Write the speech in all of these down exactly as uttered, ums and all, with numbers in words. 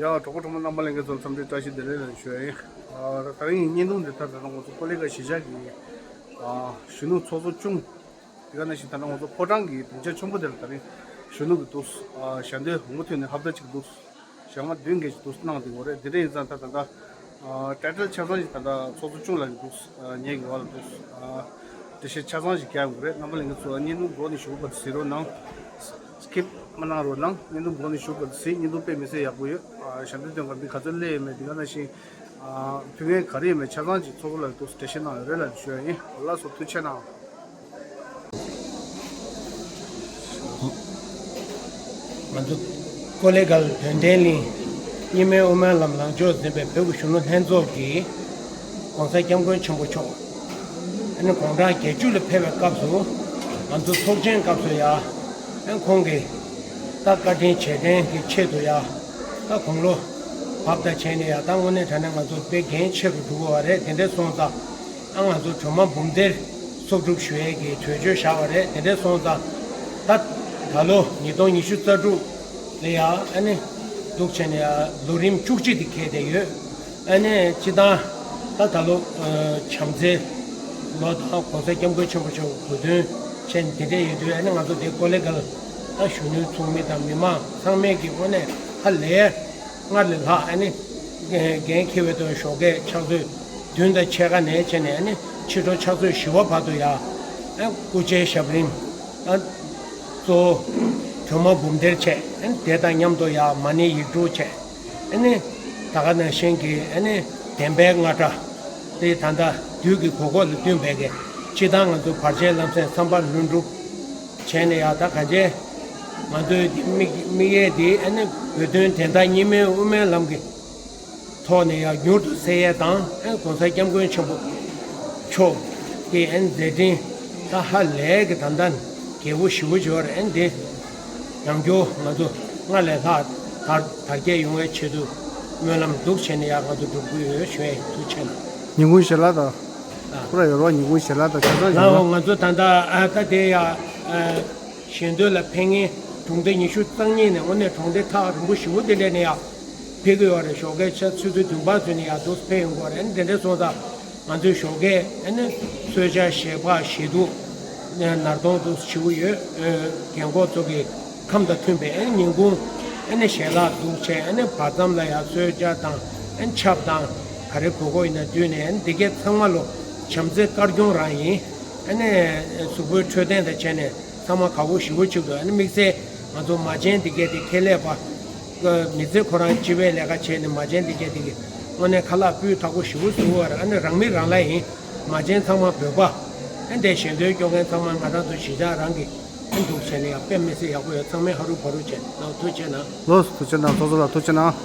ཡ། གྲོགས་པོ་གྲོགས་མོ་རྣམ་པ་ལྷན་རྒྱས་ཚོ་འཚམས་འདྲི་བཀྲ་ཤིས་བདེ་ལེགས་ལ་ཞུ་ཡ་ཡིན། ཨ། ད་རིང་གི་བརྙན་ཐུང་འདི་ད་ད་ལྟ་ང་ཚོ་ཀོ་ལི་གྷལ་གཞིས་ཆགས་ཀྱི་ཨ་གཞོན་ནུ་ཚོགས་གཙོ་ཆུང་། དེ་ག་ནང་བཞིན་ད་ལྟ་ང་ཚོ་ཕོ་བྲང་གི་སྡིངས་ཆ་ཆེན་པོ་དེ་ལ་ད་རིང་གཞོན་ནུ་གི་འདུག་ཨ། ཞལ་འདོན་འགོ་ཐོན་ནས་ཧབ་ཏ་གཅིག་འདུག་ཞག་མ་བདུན་བརྒྱད་ཅིག་འདུག་གནང་བསྡད་ཡོད་རེད། དེ་འདྲ་ཡིན་ཙང་ད་ད་ལྟ་ཨ་ཊའི་ཊལ་ཆ་ཚང་ཞིག་ད་ལྟ་ཚོགས་གཙོ་ཆུང་ལགས་ཀྱི་འདུག་ཨ། ངེད་ཀྱི་བར་ལ་འདུག་ཨ། འགྲེལ་བཤད་ཆ་ཚང་ཞིག་རྒྱག་དགོས་རེད། རྣམ་པ་ལྷན་རྒྱས་ཚོ་བརྙན་ཐུང་འགོ་ནས་གཞུག་བར་གཟིགས་རོགས་གནང་། སི་ཀིབ་མ་གནང་རོགས་གནང་། བརྙན་ཐུང་འགོ་ནས་གཞུག་བར་གཟིགས། བརྙན་ཐུང་དཔེ་མི་སྲིད་ཡག་པོ་ཡོད། ཨ། ཞལ་འདོན་སྟོན་ག་མི་ག་ཚོད་སླེབས་ཡོད་མེད། དེ་ག་ནང་བཞིན་ཨ་ཕན་ཡོན་ག་རེ་ཡོད་མེད་ཆ་ཚང་ཅིག་ཚོགས་གཙོ་ལགས་འདུག་འགྲེལ་བཤད་གནང་ཡོད་རེད་ལབ་ཞུ་ཡ་ཡིན། ལགས་སོ། ཐུགས་རྗེ་གནང་། ང་ཚོ་ཀོ་ལི་གྷལ་དོན་ལྡན་གླིང་རྙིང་མའི་དབུ་མའི་ལམ་ལངས་ཕྱོགས་འཛིན་པའི་བོད་ཀྱི་གཞོན་ནུ་ལྷན་ཚོགས་ཀྱིས་༸གོང་ས་༸སྐྱབས་མགོན་ཆེན་པོ་མཆོག་ཨ་ནི་དགུང་གྲངས་བརྒྱད་ཅུ་ལ་ཕེབས་པའི་སྐབས་སུ། ང་ཚོ་ཚོགས་ཆེན་སྐབས་སུ་ཡ་ཨ་ཁོང་གིས་ད་བཀའ་དྲིན་རྗེས་དྲན་གྱི་ཆེད་དུ་ཡ་ད་དགུང་ལོ་བབས་ད་བྱས་ནས་ཡ་ད་དངོས་གནས་དྲང་གནས་ང་ཚོ་དཔེ་འགན་ཆེ་རུ་འགྲོ་གི་ཡོད་རེད། དེ་འདྲ་སོང་ཙང་། ཨ། ང་ཚོ་སྒྲོལ་མ་འབུམ་སྡེར་གསོག་སྒྲུབ་ཞུ་ཡས་ཀྱི་གྲོས་ཆོད་བཞག་པ་རེད། དེ་འདྲ་སོང་ཙང་ད་ད་ལོ་ཉིས་སྟོང་ཉི་ཤུ་རྩ་དྲུག་ལ་ཡ་ཨ་ནི་འདུག་བྱས་ནས་ཡ་ལོ་རིམ་བཅུ་གཅིག་དེ་འཁེལ་བསྡད་ཡོད། ཨ་ནི་སྤྱི་བཏང་ད་ད་ལོ་ཨ་བྱམས་བརྩེ་ལོ་དང་༸གོང་ས་༸སྐྱབས་མགོན་ཆེན་པོ་མཆོག་གི་གོ་སྟོན་བྱས་ནས་དེ་འདྲ་ཡིན་དུས། ཨ་ནི་ང་ཚོ་དེ་ཀོ་ལི་གྷལ་ད་གཞོན་ནུའི་ཚོགས་མི་དང་མི་མང་ཚང་མས་ཀྱི་དངོས་གནས་ཧ་ལས། སྔར་ལས་ལྷག་ཨ་ནི་འགན་འཁྱེར་བའི་དོན་ཞོགས་ཀས་ཕྱག་ཚོད་བདུན་དང་ཕྱེད་ཀ་ནས་བྱས་ནས། ཨ་ནི་ཕྱི་དྲོ་ཕྱག་ཚོད་བཞི་པ་བར་དུ་ཡ་ཨ་སྐུ་ཕྱྭའི་ཞབས་རིམ་ཨ་གཙོ་བོ་སྒྲོལ་མ་འབུམ་སྡེར་བྱས། ཨ་ནི་དེ་དང་མཉམ་དུ་ཡ་མ་ཎི་ཡིག་དྲུག་བྱས། ཨ་ནི་ད་ག་ནང་བཞིན་གྱི་ཨ་ནི་བདེན་པའི་རྔ་སྒྲ་དེ་ད་ལྟ་དུས་ཀྱི་གོ་སྐབས་ལ་བསྟུན་པའི་གི་སྤྱི་བཏང་ང་ཚོ་བར་ཆད་ལམ་སེལ་བསམ་པ་ལྷུན་གྲུབ་བྱས་ནས་ཡ། ད་གང་བྱས་ང་ཚོའི་དེ་དམིགས་དམིགས་ཡས་དེ་ཨ་ནི་བོད་དོན་བདེན་མཐའ་གཉིས་སྨན་དབུ་མའི་ལམ་གྱི་ཐོག་ནས་ཡང་མྱུར་དུ་སེལ་ཡས་དང་། ཨ་ནི་༸གོང་ས་༸སྐྱབས་མགོན་ཆེན་པོ་མཆོག་གི་ཨ་ནི་མཛད་འཕྲིན་ད་ཧ་ལས་ཀྱི་ད་ལྟ་རྒྱས་པོ་ཞེ་པོ་ཅིག་ཡོད་རེད། ཨ་ནི་དེ་ཡང་བསྐྱར་ང་ཚོ་སྔར་ལས་ལྷག་དར་དར་རྒྱས་ཡོང་བའི་ཆེད་དུ་སྨོན་ལམ་འདུག་བྱས་ནས་ཡང་ང་ཚོ་སྒྲུབ་ཀྱི་ཡོད་ཞུ་ཡས། ཐུགས་རྗེ་གནང་། ཉིན་གུང་ཞལ་ལག་དང་། ཨ། ཁོ་ར་ཡོད་རོགས། ཉིན་གུང་ཞལ་ལག་དང་ཆ་ཚང་ཡོད་རོགས། ལའོ། ང་ཚོ་ད་ལྟ་ཨ་ད་དེ་ཡ་ཨ་ཞལ་འདོན་ལ་ཕེབས་མཁན་གྲོང་སྡེ་ཉི་ཤུ་རྩ་གཉིས་ནས་དངོས་གནས་གྲོང་སྡེ་ཐག་རིང་པོ་ཞེ་པོ་དེ་འདྲ་ནས་ཡ་ཕེབས་ཀྱི་ཡོད་རེད། ཞོགས་ཀའི་ཆ་ཆུ་ཚོད་བདུན་པ་ཚུན་ནས་ཡ་འདུག་ཕེབས་ཡོང་གི་ཡོད་རེད། ཨ་ནི་དེ་འདྲ་སོང་ཙང་ང་ཚོས་ཞོགས་ཀས་ཨ་ནི་གསོལ་ཇ་བཞེས་པ་བཞེས་དུས་ནར་གདོང་འདུག་བྱེད་ཀྱི་ཡོད། ཨ། རྒན་གོག་ཚོ་གི་ཁམས་དང་མཐུན་པའི་ཨ་ནི་ཉིན་གུང་ཨ་ནི་ཞལ་ལག་འདུག་བྱས། ཨ་ནི་བར་མཚམས་ལ་ཡ་གསོལ་ཇ་དང་ཨ་ནི་ཆབ་དང་ག་རེ་དགོས་དགོས་ཡིན་ན་བསྡུས་ནས། ཨ་ནི་འདི་གས་ཚང་མ་ལོ་བྱམས་བརྩེ་དཀར་སྐྱོང་རང་ཡིན། ཨ་ནི་གཟུགས་པོའི་འཕྲོད་བསྟེན་དང་བྱས་ནས་ཚང་མ་དགའ་པོ་ཞེ་པོ་ཅིག་འདུག་ཨ་ནི་དམིགས་བསལ་ང་ཚོ་མ་བྱན་འདི་གས་དེ་ཁེ་ལས་པ་མི་ཚེ་ཁོ་རང་སྤྱི་པའི་ལས་ཀ་བྱས་ནས། མ་བྱན་འདི་གས་དེ་གི་དངོས་གནས་ཁ་ལག་སྤུས་དག་པོ་ཞེ་པོ་བཟོ་བར། ཨ་ནི་རང་མི་རང་ལ་ཡིན། མ་བྱན་ཚང་མ་བོད་པ། ཨ་ནི་དེ་ཞལ་འདོན་སྐྱོར་མཁན་ཚང་མ་ང་རང་ཚོ་གཞིས་ཆགས་རང་གི་ཨ་ནི་འདུག་བྱས་ནས་ཡང་དཔེ་མི་སྲིད་ཡག་པོ་ཡོད། ཚང་མས་ཧ་རུ་བ་རུ་བྱས་ནས། ལགས་སོ། ཐུགས་རྗེ་གནང་། ལགས་སོ། ཐུགས་རྗེ་གནང་། ཚོགས་གཙོ་ལགས་ཐུགས་རྗེ་གནང་།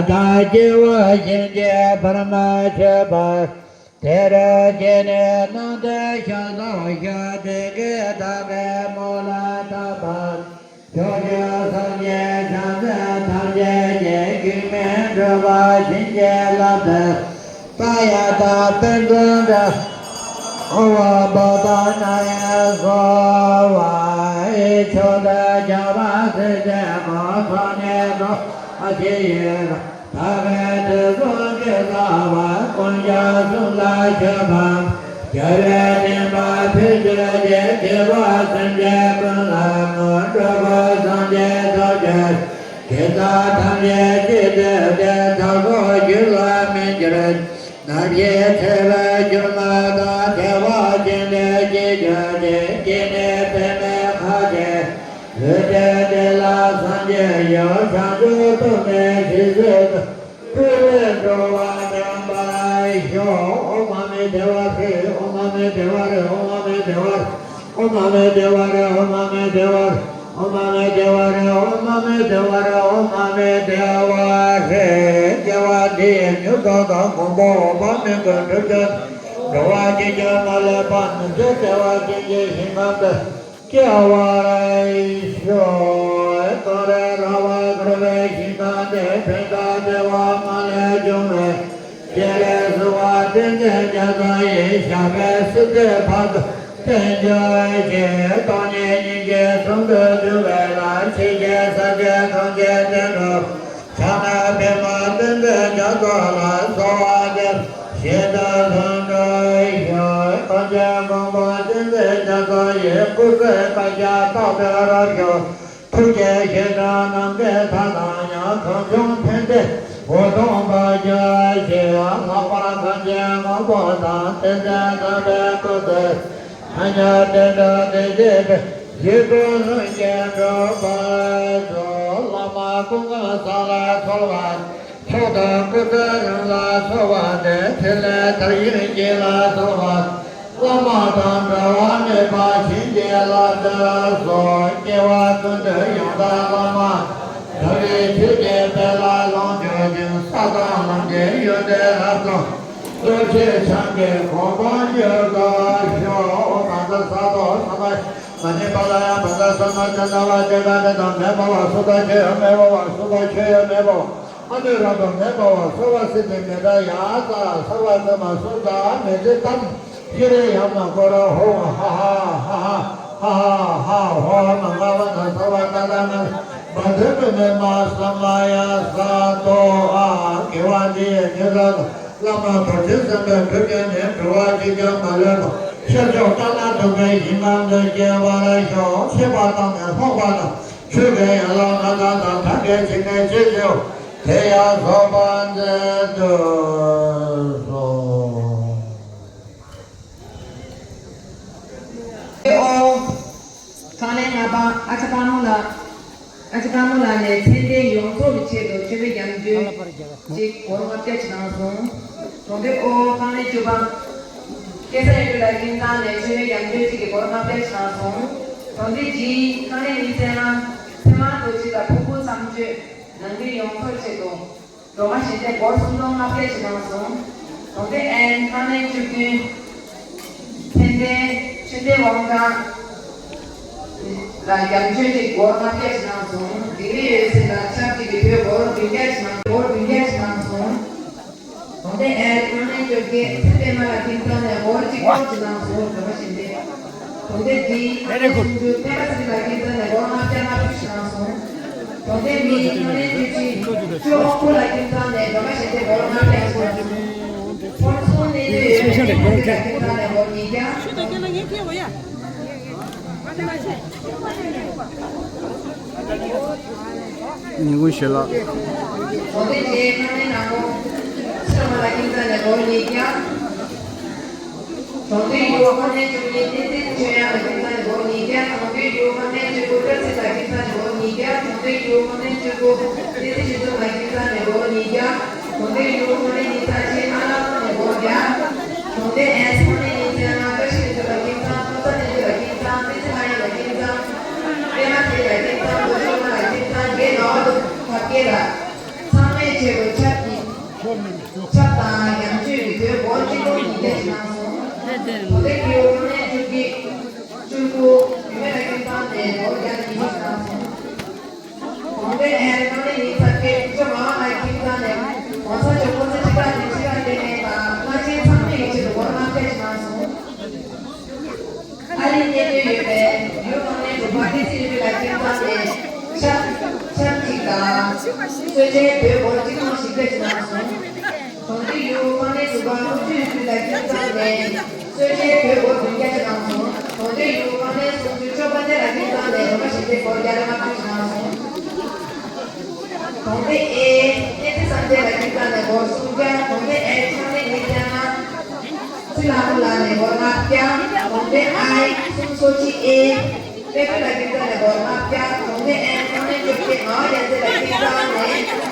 དང་སྐྱེ་བ་གཞན་གྱིས་བར་མ་ཆོད་པ། དེར་སྐྱེས་ནས་སྣང་མཐའི་ཤར་དང་ཤར་དེ་ཀའི་དག་པའི་མོ་ལ་བཏབ་པ། ཕྱོགས་བཅུའི་སངས་རྒྱས་བྱང་སེམས་ཐམས་ཅད་ཀྱིས་གེགས་མེད་སྒྲུབ་པ་བྱིན་གྱིས་བརླབས་པའི། ས་ཡ་ཏ་པཎ་ཆེན་དང་། ཨོ་བ་བོ་ཏ་ན་ཡ་སོ་བ། ཨེ་ཆོས་དང་རྒྱལ་བ་སྲས་བཅས་སྐུ་ཚང་ནས་འགྲོ་བ་ཞིག་ཡོད། ད་བས་དེ་སོགས་ཀྱི་ལྟ་བ་ཀུན་ཀྱང་གསུམ་ལ་མཆོད་པ། རྒྱལ་བའི་བསྟན་པ་འཕེལ་འགྱུར་གྱི་དགེ་བ་སེམས་ཅན་ཀུན་ལ་མངོན། འགྲོ་ཀུན་སངས་རྒྱས་ཐོབ་ཕྱིར། དགེ་རྩ་ཐམས་ཅད་ཅི་སྟེ་བདེ། ཐབས་དགོས་རྒྱུ་ལ་སྨིན་གྱུར་ཅིག། ནམ་ཞིག་ཚེ་བའི་སྒྱུ་མ་དང་། བདེ་བ་ཅན་དུ་སྐྱེ་གྱུར་ཅིག། སྐྱེས་ནས་པདྨའི་ཁ་ཕྱེ། ལུས་རྟེན་འདི་ལ་སངས་རྒྱས་ཡུལ། བྱང་ཆུབ་ཐོབ་ནས་ཇི་སྲིད་དུ། སྤྲུལ་པས་འགྲོ་བ་འདྲེན་པར་ཤོག། ཨོཾ་མ་ཎི་དེ་བ་རེ། ཨོཾ་མ་ཎི་དེ་བ་རེ། ཨོཾ་མ་ཎི་དེ་བ་རེ། ཨོཾ་མ་ཎི་དེ་བ་རེ། ཨོཾ་མ་ཎི་དེ་བ་རེ། ཨོཾ་མ་ཎི་དེ་བ་རེ། ཨོཾ་མ་ཎི་དེ་བ་རེ། ཨོཾ་མ་ཎི་དེ་བ་རེ། སྐྱེ་བ་འདི་ཡི་མྱུར་དུ་བདག། མགོན་པོ་འོད་དཔག་མེད་ཀྱི་སྒྲུབ་བརྒྱུད། འགྲོ་བ་ཅིས་ཀྱང་མ་ལུས་པ། ནུབ་ཕྱོགས་བདེ་བ་ཅན་གྱི་ཞིང་ཁམས་སུ་སྐྱེ་བར་ཤོག། གངས་རི་ར་བས་བསྐོར་བའི་ཞིང་ཁམས་འདིར། ཕན་དང་བདེ་བ་མ་ལུས་འབྱུང་བའི་ཕྱིར། གསོལ་བ་ཏིང་འཛིན་རྒྱ་མཚོ་ཡི། ཞབས་པད་སྲིད་མཐའི་བར་དུ་བརྟན་གྱུར་ཅིག། སྟོང་ཉིད་སྙིང་རྗེ་གསུམ་དུ་འདུས་པའི་ལྷ། ཆོས་ཀྱི་སྲས་བཅས་ཐམས་ཅད་བསྟན་འགྲོ། ཕྱག་ན་པདྨོ་ཏིང་འཛིན་རྒྱ་མཚོ་ལ། གསོལ་བ་འདེབས་ཤིན་ཏུ་ལྷུན་གྲུབ་ཤོག། གངས་ཅན་མགོན་པོ་ཏིང་འཛིན་རྒྱ་མཚོ་ཡི། སྐུ་ཚེ་བསྐལ་བརྒྱར་རྟག་ཏུ་རབ་གཤེགས། ཐུགས་རྗེའི་བཞེད་དོན་ནམ་མཁའི་མཐའ་དང་མཉམ། གངས་ལྗོངས་ཕན་བདེའི་འོད་སྟོང་འབར་གྱུར་ཅིག། ལྷག་པར་གངས་ཅན་མགོན་པོ་དང་། བསྟན་འཛིན་དམ་པའི་སྐུ་ཚེ། ཕན་ཡོན་བསྟན་འགྲོ་བདེ་སྐྱིད་པའི། ཡིད་དུ་ལྷུན་གྱིས་གྲུབ་པར་ཤོག། བླ་མ་ཀུན་དགའ་གསུམ་ལ་གསོལ་བ། མཆོག་དང་སྐུ་ཚེ་རིང་ལ་གསོལ་བ་འདེབས། ཕྲིན་ལས་དར་ཞིང་རྒྱས་ལ་གསོལ་བ། བླ་མ་དང་འབྲལ་བ་མེད་པ་བྱིན་གྱིས་བརླབ་ཏུ་གསོལ། སྐྱེ་བ་ཀུན་ཏུ་ཡང་དག་བླ་མ། དག་པའི་ཆོས་ཀྱི་དཔལ་ལ་ལོངས་སྤྱོད་ཅིང་། ས་དང་ལམ་གྱི་ཡོན་ཏན་རབ་རྫོགས། རྡོ་རྗེ་འཆང་གི་གོ་འཕང་འགྱུར་དུ་ཤོག། བཛྲ་ས་ཏྭ་ས་མ་ཡ་མ་ཎི་པཱ་ལ་ཡ། བཛྲ་ས་ན་ཙ་ན་བ་ཏེ་ག་ཏེ་ཏ། མེ་ཕ་བ་སུ་ཏ། ཁྱོད་ཡོད་མེ་ཕ་བ་སུ་ཏ། ཁྱོད་ཡོད་མེ་ཕ་བ། ཨ་ནུ་ར་ཏ། མེ་ཕ་བ་སརྦ་སིདྡྷི་མེ་ཏྲ་ཡ། ས་སརྦ་ཀརྨ་སུ་ཏ། མེ་ཙི་ཏམ། ཤྲི་ཡ་མ་གུ་རུ་ཧཱུྃ། ཧ་ཧ་ཧ་ཧ། ཧ་ཧ་ཧ། ཧོ་མ་ང་བ་ན་ས་བ་ཏ་ཏ་ན། བཛྲ་པུ་ཎེ་མ་ས་མ་ཡ་ས་ཏྭ། ཨ། དགེ་བ་འདི་ཡིས་ཉེ་རང་དང་། བླ་མ་རྡོ་རྗེ་སེམས་དཔའི་གྲུབ་བརྙེས་ནས། འགྲོ་བ་གཅིག་ཀྱང་མ་ལུས་པ། ཤར་ཕྱོགས་ཏཱ་ལ་གདོང་པའི་ཞིང་ཁམས་སུ་སྐྱེ་བར་ཤོག། ཤེས་པ་དང་ནི་ལྷག་པ་དང་། ཆོས་ཀྱི་ཡན་ལག་ལྔ་དང་། དམ་པའི་ཆོས་ནི་ཅི་ཡོད། དེ་ཡང་རྫོགས་པར་མཛད་དུ་གསོལ། ཨོ། ཁང་ལས་ལྔ་པ་ཨ་ཅག་དཀར་མོ་ལགས། ཨ་ཅག་དཀར་མོ་ལགས་ནས་མཚན་ལྡན་ཡོངས་རྫོགས་ཀྱི་ཆེད་དུ་མཆོད་པའི་རྒྱ་མཚོ་ཅིག་སྒོར་ལྔ་བརྒྱ་ཅིག་གནང་སོང་། གྲོང་སྡེ་ཨོ། ཁང་ལས་བཅུ་པ་སྐལ་བཟང་ཡེ་ཤེས་ལགས་ཀྱིས་གནང་ནས་མཆོད་པའི་རྒྱ་མཚོ་ཅིག་གི་སྒོར་ལྔ་བརྒྱ་ཅིག་གནང་སོང་། གྲོང་སྡེ་ཇི། ཁང་ལས་ཉི་ཤུ་རྩ་ལྔ་ཚེ་དབང་རྡོ་རྗེ་དང་ཕུར་བུ་མཚམས་གཅོད་ནང་ཁུལ་ཡོངས་རྫོགས་ཆེད་དུ། སྒྲོལ་མ་ཞལ་འདོན་སྒོར་སུམ་སྟོང་ལྔ་བརྒྱ་ཅིག་གནང་སོང་། གྲོང་སྡེ་ཨེན། ཁང་ལས་བཅུ་བདུན། མཚན་ལྡན་ཆོས་ལྡན་དབང་ཐང་ལ་རྒྱ་མཚོ་ཅིག་སྒོར་ལྔ་བརྒྱ་ཅིག་གནང་སོང་། སྡིག་རིག་འོད་ཟེར་དང་ཆབས་ཅིག་གི་བོད་སྒོར་བདུན་བརྒྱ་ཅིག་གནང་། སྒོར་བདུན་བརྒྱ་ཅིག་གནང་སོང་། གྲོང་སྡེ་ཨེན། ཁང་ལས་བཅོ་བརྒྱད། ཚེ་པདྨ་ལགས་ཁྱིམ་ཚང་ནས་སྒོར་གཅིག་སྟོང་ཅིག་གནང་སོང་། སྒྲོལ་མ་ཞལ་འདོན། གྲོང་སྡེ་ཌི། ཁང་ལས་སུམ་ཅུ། སྤེན་པ་ཚེ་རིང་ལགས་ཁྱིམ་ཚང་ནས་སྒོར་ལྔ་བརྒྱ་ལྔ་བཅུ་ཞིག་གནང་སོང་། གྲོང་སྡེ་མི། ཁང་ལས་བཅུ་གཅིག། ཅོ་ཧོང་ཀུ་ལགས་ཁྱིམ་ཚང་ནས་སྒྲོལ་མ་ཞལ་འདོན་སྒོར་ལྔ་བརྒྱ་ཞིག་གནང་སོང་། ཕོན་སུང་གནས་སྡོད་ཡོད་པའི་ཁང་ལས་ལྔ་བཅུ་ལགས་ཁྱིམ་ཚང་ནས་སྒོར་ཉིས་བརྒྱ། ཉིན་གུང་ཞལ་ལག་གྲོང་སྡེ་ཇེ། ཁང་ལས་ནང་ཁོངས་ཕྱི་མ་ལགས་ཁྱིམ་ཚང་ནས་སྒོར་ཉིས་བརྒྱ། གྲོང་སྡེ་ཡུ། ཁང་ལས་བཅུ་གཉིས། བསྟན་འཛིན་ཆོས་དབྱངས་ལགས་ཁྱིམ་ཚང་ནས་སྒོར་ཉིས་བརྒྱ། གྲོང་སྡེ་ཡུ། ཁང་ལས་བཅུ་དགུ། བཀྲ་ཤིས་ལགས་ཁྱིམ་ཚང་ནས་སྒོར་ཉིས་བརྒྱ། གྲོང་སྡེ་ཡུ། ཁང་ལས་བཅུ་དགུ། བསྟན་འཛིན་ཆོས་འཛོམས་ལགས་ཁྱིམ་ཚང་ནས་སྒོར་ཉིས་བརྒྱ། གྲོང་སྡེ་ཡུ། ཁང་ལས་ཉི་ཤུ་རྩ་གཅིག། ཨ་ལགས་ཁང་ནས་སྒོར་བརྒྱ། གྲོང་སྡེ་ཨེན། ཁང་ལས་ཉི་ཤུ་རྩ་ལྔ། བཀྲ་ཤིས་རིག་འཛིན་ལགས་ཁྱིམ་ཚང་། ཀུན་བཟང་བསྟན་འཛིན་ལགས་ཁྱིམ་ཚང་། བསྟན་འཛིན་ལྷ་དབྱངས་ལགས་ཁྱིམ་ཚང་། པད་མ་བདེ་ལགས་ཁྱིམ་ཚང་། རྒན་ནོར་བུ་ཐབས་མཁས་ལགས། ཚང་མས་ དེ་ཡོད་ནས་བཅུ་གཅིག་བཅུ་དགུ་ཡུལ་མེད་ལ་ཁྱིམ་ཚང་ནས་ལོ་བརྒྱ་ནས་ཉི་ཤུ་ཙམ་སོང་། གྲོང་སྡེ་ཨེ་ནང་ནས་ཉིན་ཚར་སྐད་བཅོ་ལྔ་ལ་ཁྱིམ་ཚང་ནས་༸གོང་ས་མཆོག་སྐུ་ཚེ་ཁྲི་ཕྲག་ནས་ཁྲི་ཕྲག་བརྟན་གནས་དང་བླ་ཆེན་ཚང་མས་ཡིད་ཆེས་སུ་སྒོར་ལྔ་བརྒྱ་ཅིག་གནང་སོང་། ཨ་རིའི་གནས་སྡོད་ཡོད་པའི་ཡུལ་ནང་ནས་འབྲུག་པ་བསྟན་འཛིན་ཡོད་པའི་ལ་ཁྱིམ་ཚང་ནས་ཆབ་ཆབ་གཅིག་དང་གསོལ་ཇའི་བོད་སྒོར་གཅིག་སྟོང་བཞི་བརྒྱ་ཅིག་གནང་སོང་། གྲོང་སྡེ་ཡུལ་དབང་ལྡན་འབྲུག་པ་སློབ་ཆོས་ཡུལ་ལ་ཁྱིམ་ཚང་ནས་གསོལ་ཇའི་བོད་སྒོར་བདུན་བརྒྱ་ཅིག་གནང་སོང་། གྲོང་སྡེ་ཡུལ་དབང་ལྡན་སུམ་ཅུ་སོ་བརྒྱད་ལ་ཁྱིམ་ཚང་ནས་སྒྲོལ་མ་ཞལ་འདེབས་སྒོར་བརྒྱ་དང་ལྔ་བཅུ་ཅིག་གནང་སོང་། གྲོང་སྡེ་ཨེ་གནས་སྡེ་སངས་རྒྱས་ལ་ཁྱིམ་ཚང་ནས་སྒོར་སུམ་བརྒྱ། གྲོང་སྡེ་ཨེ་ཚང་ནས་ཉིས་བརྒྱ་ལྔ། ཚེ་ལྷ་མོ་ལགས་ནས་སྒོར་ལྔ་བརྒྱ། གྲོང་སྡེ་ཨའི་སུམ་སོ་གཅིག་ཨེ་དཔལ་སྒྲོན་ལ་ཁྱིམ་ཚང་ནས་སྒོར་ལྔ་བརྒྱ། གྲོང་སྡེ་ཨེ་ཚང་ནས་བཅོ་བརྒྱད། ངག་དབང་རྒྱལ་མཚན་ལ་ཁྱིམ་ཚང་ནས་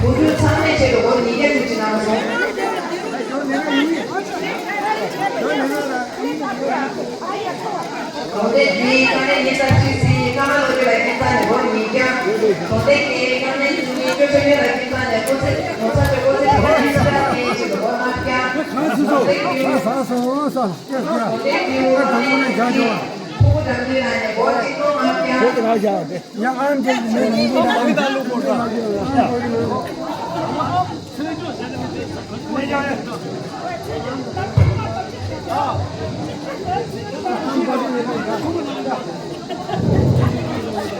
བུ་ཕྲུག་ཚང་མའི་ཆེད་དུ་སྒོར་ཉིས་བརྒྱ་ཅིག་གནང་སོང་། གྲོང་སྡེ་བིའི་ཁང་ནས་ཉི་ཤུ་རྩ་གཅིག་སི་ཀརྨ་བློ་གྲོས་ལ་ཁྱིམ་ཚང་ནས་སྒོར་ཉིས་བརྒྱ། གྲོང་སྡེ་ཀེའི་ཁང་ནས་བཅུ་གཉིས་ཀྱོ་ཆོས་འཕེལ་ལ་ཁྱིམ་ཚང་ནས་སྐུ་ཚེ་གོང་ས་མཆོག་སྐུ་ཚེ་ཁྲི་ཕྲག་ཉི་ཤུ་རྩ་བརྟན་གནས་ཆེད་དུ་སྒོར་ལྔ་བརྒྱ། གྲོང་སྡེ་བིའི་གྲོང་སྡེ་བིའི་ཕྲུ་གུ་དམ་ཚིག་ལ་ནས་སྒོར་གཅིག་སྟོང་ལྔ་བརྒྱ། ཡང་ཨང་ཅན་གྱི་མི་རང་བཞིན་དང་ཨང་ཅན་གྱི་མི་རང་བཞིན་ལ། གཞོན་ནུ་གཞུང་གི་རེད་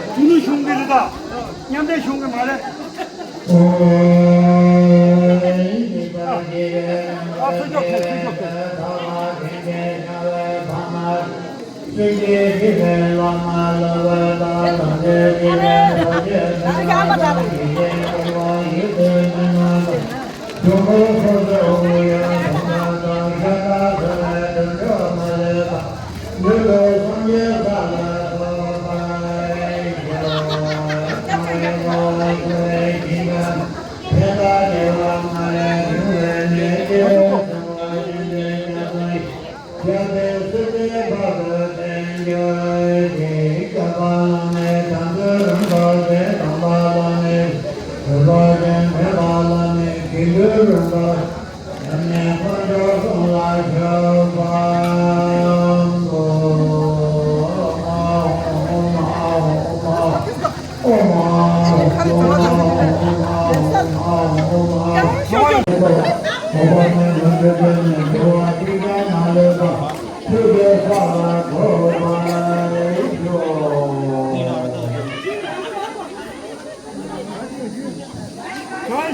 ད། མཉམ་འབྲེལ་གཞུང་གི་མ་རེད།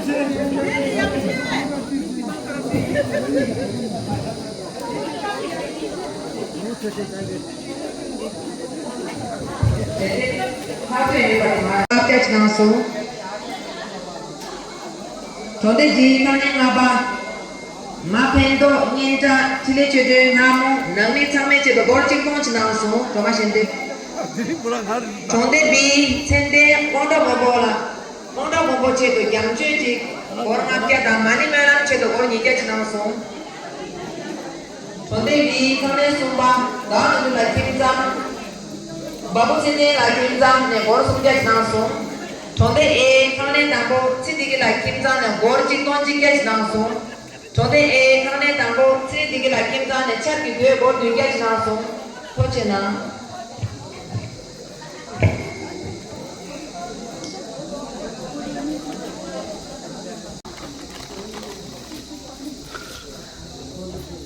ཨ་ཚུར་ཕྱོགས་ཕྱོགས་ཕྱོགས་ཕྱོགས། ལྔ་བརྒྱ་གནང་སོང་། གྲོང་སྡེ་ཇིའི་ཁང་ནས་ལྔ་པ། མ་ཕན་ཐོགས་སྙན་གྲགས་འཕྲིན་ལས་ཆོས་སྒྲོན་ལྷ་མོ་ནང་མི་ཚང་མའི་ཆེད་དུ་སྒོར་གཅིག་སྟོང་ཅིག་གནང་སོང་། སྒྲོལ་མ་ཞལ་འདེབས། གྲོང་སྡེ་བིའི་མཚན་ལྡན་དབང་གྲགས་མགོན་པོ་ལ། དབང་གྲགས་མགོན་པོ་ཆེད་དུ་རྒྱང་མཆོད་ཅིག་སྒོར་ལྔ་བརྒྱ་དང་མ་ཎི་སྨོན་ལམ་ཆེད་དུ་སྒོར་ཉིས་བརྒྱ་ཅིག་གནང་སོང་། གྲོང་སྡེ་བིའི་ཁང་ལས་གསུམ་པ་ཟླ་བ་ནོར་བུ་ལགས་ཁྱིམ་ཚང་། བ་སྤུ་ཚེ་བརྟན་ལགས་ཁྱིམ་ཚང་ནས་སྒོར་སུམ་བརྒྱ་ཅིག་གནང་སོང་། གྲོང་སྡེ་ཨེ་ཁང་ལས་དང་པོ་ཚེ་བདེ་སྐྱིད་ལགས་ཁྱིམ་ཚང་ནས་སྒོར་གཅིག་སྟོང་གཅིག་བརྒྱ་ཅིག་གནང་སོང་། གྲོང་སྡེ་ཨེ་ཁང་ནས་དང་པོ་ཚེ་བདེ་སྐྱིད་ལགས་ཁྱིམ་ཚང་ནས་ཆབ་ཀྱི་དོས་སྒོར་བདུན་བརྒྱ་ཅིག་གནང་སོང་། ཐུགས་རྗེ་གནང་།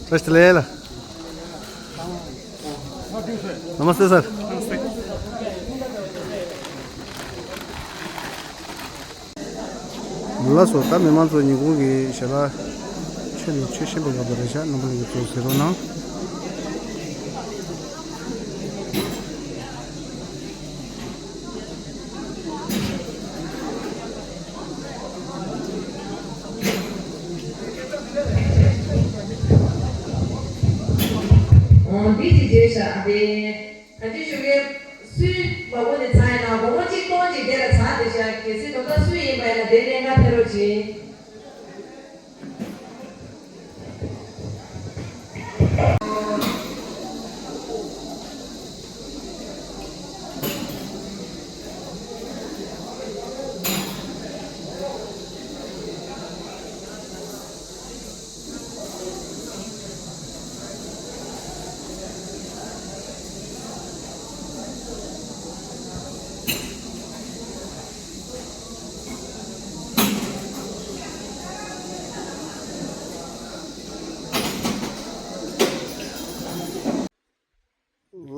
བཀྲ་ཤིས་བདེ་ལེགས། नमस्ते सर। ལགས་སོ། ད་མི་མང་ཚོ་ཉིན་གུང་གི་ཞལ་ལག་མཆོད་ནས་ཆོས་བཤད་པའི་སྐབས་དེ་རེད་ཤག་རྣམ་པ་ལྷན་རྒྱས་ཚོ་གཟིགས་རོགས་གནང་། འོ་འདི་ཅི་བྱས་ཤག་དེ། ད་ཅི་ཞུ་གི། སུའི་བ་བོ་ནི་ཚ་ཡིན་ན་སྒོར་མོ་གཅིག་སྟོང་གཅིག་དེ་ལ་ཚ་དེ་ཤག་གལ་སྲིད་དོ་ད་སུ་ཡིན་པ་ཡིན་ན་དེ་ནས་ང་ཕེབས་རོགས་གྱིས།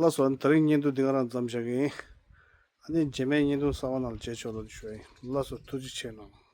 ལགས་སོ། དེ་རིང་བརྙན་ཐུང་འདི་ག་རང་མཚམས་བཞག་གི་ཡིན། ཨ་ནི་རྗེས་མའི་བརྙན་ཐུང་གསར་པ་ནང་ལ་མཇལ་ཆོག་ལབ་ཞུ་ཡ་ཡིན། ལགས་སོ། ཐུགས་རྗེ་ཆེ་གནང་།